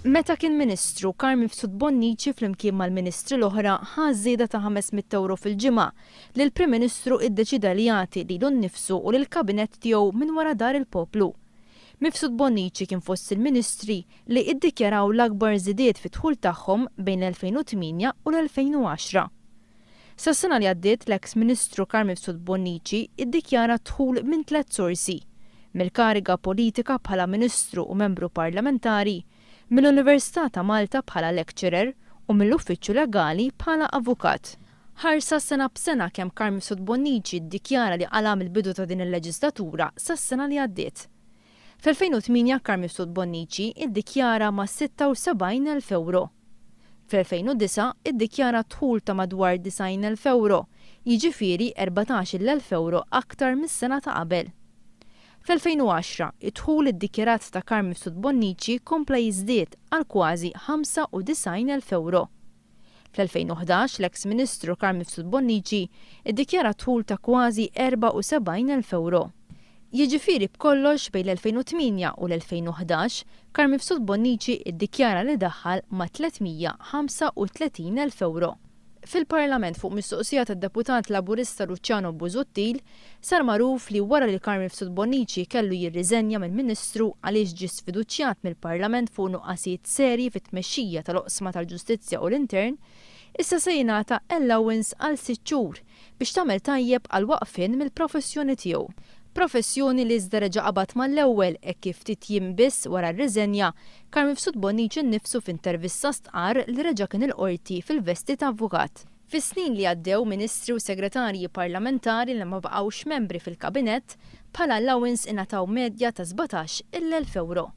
Meta kien Ministru, Carm Mifsud Bonnici flimkien mal-Ministri l-oħra ħa żieda ta' 500 ewro fil-ġimgħa li l-Prim Ministru iddeċieda li jagħti lilu nnifsu u lill-Kabinett tiegħu minn wara dar il-poplu. Mifsud Bonnici kien fost il-Ministri li iddikjaraw l-akbar żidiet fid-dħul tagħhom bejn l-2008 u l-2010. Sas-sena li għaddiet l-eks Ministru Carm Mifsud Bonnici iddikjara dħul minn tlett sorsi, mill-kariga politika bħala Ministru u Membru Parlamentari, mill-Università ta' Malta bħala lecturer u mill-uffiċċju legali bħala avukat. Ħarsa sena b'sena kemm Carm Mifsud Bonnici ddikjara li qala' mill-bidu ta' din il-leġislatura sas-sena li għaddiet. Fl-2008 Carm Mifsud Bonnici iddikjara ma' 76,000 ewro. Fl-2009 iddikjara dħul ta' madwar 90,000 ewro, jiġifieri 14,000 ewro aktar mis-sena ta' qabel. Fl-2010, id-dħul iddikjarat ta' Carm Mifsud Bonnici kompla jiżdied għal kważi 95,000 ewro. Fl-2011, l-eks Ministru Carm Mifsud Bonnici iddikjara dħul ta' kważi 74,000 ewro. Jiġifieri b'kollox bejn l-2008 u l-2011, Carm Mifsud Bonnici iddikjara li daħħal ma' 335,000 ewro. Fil-Parlament fuq mistoqsija tad-Deputat Laburista Luciano Busuttil, sar magħruf li wara li Carm Mifsud Bonnici kellu jirriżenja minn Ministru għaliex ġie sfiduċjat mill-Parlament fuq nuqqasijiet serji fit-tmexxija tal-oqsma tal-Ġustizzja u l-Intern, issa se jingħata allowance għal sitt xhur biex tagħmel tajjeb għall-waqfien mill-professjoni tiegħu. Professjoni li iżda reġa' qabad mal-ewwel hekk kif ftit jiem biss wara r-riżenja, Carm Mifsud Bonnici nnifsu f'intervista stqarr li reġa' kien il-Qorti fil-vesti ta' avukat. Fis-snin li għaddew Ministri u Segretarji Parlamentari li ma baqgħux membri fil-Kabinett bħala allowance ingħataw medja ta' 17,000 ewro.